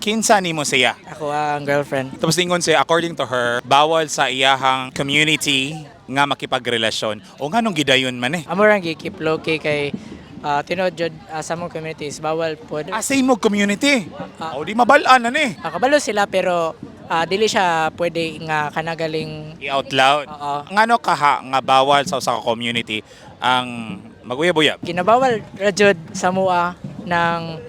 Kinsa nimo siya? Ako ang girlfriend. Tapos ingon siya, according to her, bawal sa iyahang community nga makipagrelasyon. O nganong gidayon man eh? Amo rang gi-keep low key kay tinuod jud sa among communities bawal pod. Ah, same mo community. Ah. O di mabal-an na ni. Kabalo sila pero dili siya pwede nga kanagaling. I-out loud. Oo. Ngano kaha nga bawal sa usa ka community ang maguyab-uyab? Ginabawal ra jud sa mua ng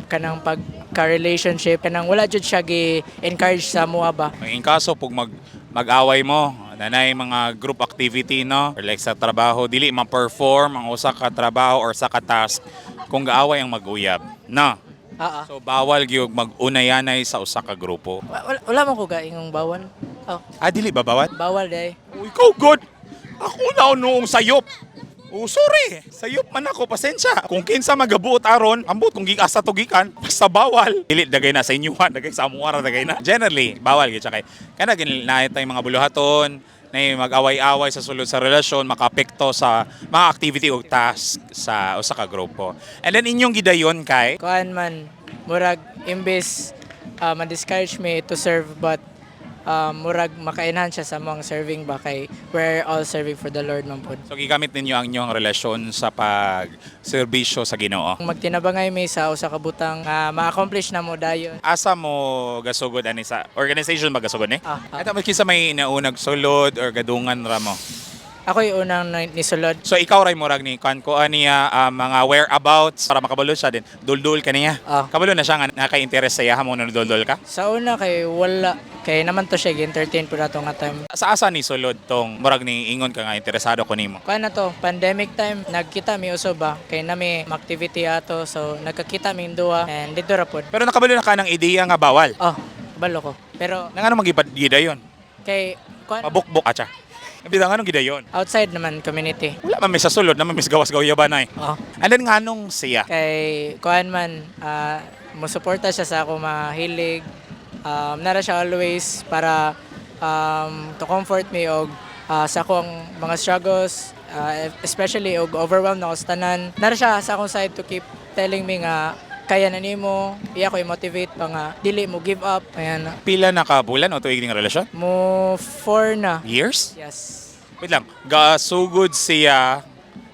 kanang pag ka-relationship, kanang wala jud siya gi-encourage sa mua ba. In kaso pag mag-away mo, nanay mga group activity, no, or like sa trabaho, dili ma-perform ang usa ka trabaho or sa ka task kung gaaway ang mag-uyab, no? Oo. So bawal gyud mag-unayanay sa usa ka grupo. Wala man ko gaingong bawal. Oh, Ah, dili ba bawal? Bawal day. Oh, ikaw good. Ako na noong sayop. Oh, sorry. Sayop man ako, pasensya. Kung kinsa magabuot aron, ambot kung giasa to gikan, basta bawal. Dili dagay na sa inyuhan, dagay sa amuara, dagay na. Generally, bawal gyud siya kay kana gin naa tay mga buluhaton, na mag-away-away sa sulod sa relasyon, makaapekto sa mga activity o task sa usa ka grupo. And then inyong gidayon kay Kuan man, murag imbes ma-discourage me to serve, but murag maka-enhance siya sa among serving ba kay we're all serving for the Lord man pod. So gigamit ninyo ang inyong relasyon sa pag-serbisyo sa Ginoo. Kung magtinabangay mi sa usa ka butang nga ma-accomplish na mo dayon. Asa mo gasugod ani, sa organization ba gasugod ni? Ah. Ito kinsa may naunag sulod or gadungan ra mo? Ako yung unang nisulod. So ikaw ray murag ni kan ko niya mga whereabouts para makabalo siya din. Duldul ka niya. Ah. Kabalo na siya nga naka-interest sa iya mo duldul ka. Sa una kay wala, kay naman to siya gi-entertain po nato nga time. Sa asa ni sulod tong murag ni ingon ka nga interesado ko nimo? Kuan na to, pandemic time, nagkita mi uso ba kay nami activity ato, so nagkakita mi duha and dito ra pod. Pero nakabalo na ka ng ideya nga bawal. Oh, kabalo ko. Pero Nang ano magipad gidayon? Kay kuan Mabukbok ka siya. Bitaw nganong gidayon? Outside naman community. Wala man may sa sulod, naman may gawas gawa nay. Oh. And then nganong siya? Kay kuan man, musuporta siya sa ako mahilig. Nara siya always para to comfort me og sa akong mga struggles, especially og overwhelmed na ako sa tanan. Nara siya sa akong side to keep telling me nga kaya na nimo, iya ko i-motivate pa nga dili mo give up. Ayan. Pila na ka bulan o tuig ning relasyon? Mo 4 na. Years? Yes. Wait lang, gasugod siya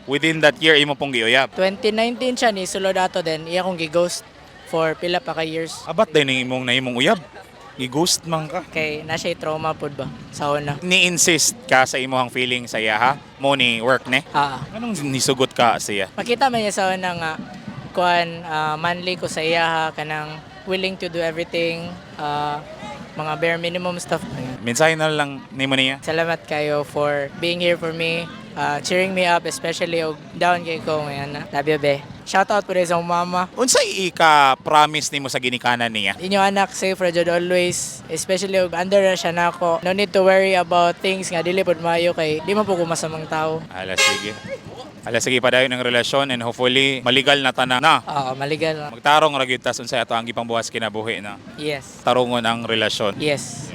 within that year imo pong giuyab? 2019 siya ni sulod ato, then iya kong gi-ghost for pila pa ka years. Abat day ning imong nahimong uyab. Gi-ghost man ka. Kay na siya trauma pod ba sa una. Ni-insist ka sa imong feeling sa iya ha? Mo ni work ni? Ah. Anong nisugot ka siya? Makita man niya sa una nga kuan, manly ko sa iya ha, kanang willing to do everything, mga bare minimum stuff. Ayun. Mensahe na lang nimo niya. Salamat kayo for being here for me, cheering me up, especially og down kay ko ngayon. Love you, be. Shout out po rin sa akong mama. Unsay ika-promise nimo sa ginikanan niya? Inyo anak safe ra jud always, especially og under ra siya nako. No need to worry about things nga dili pod maayo kay di man po ko masamang tao. Ala sige. Ala sige, padayon ang relasyon and hopefully maligal na tanan na. Oo, maligal na. Magtarong ra gyud tas unsay ato ang gipangbuhat sa kinabuhi na. Yes. Tarungon ang relasyon. Yes.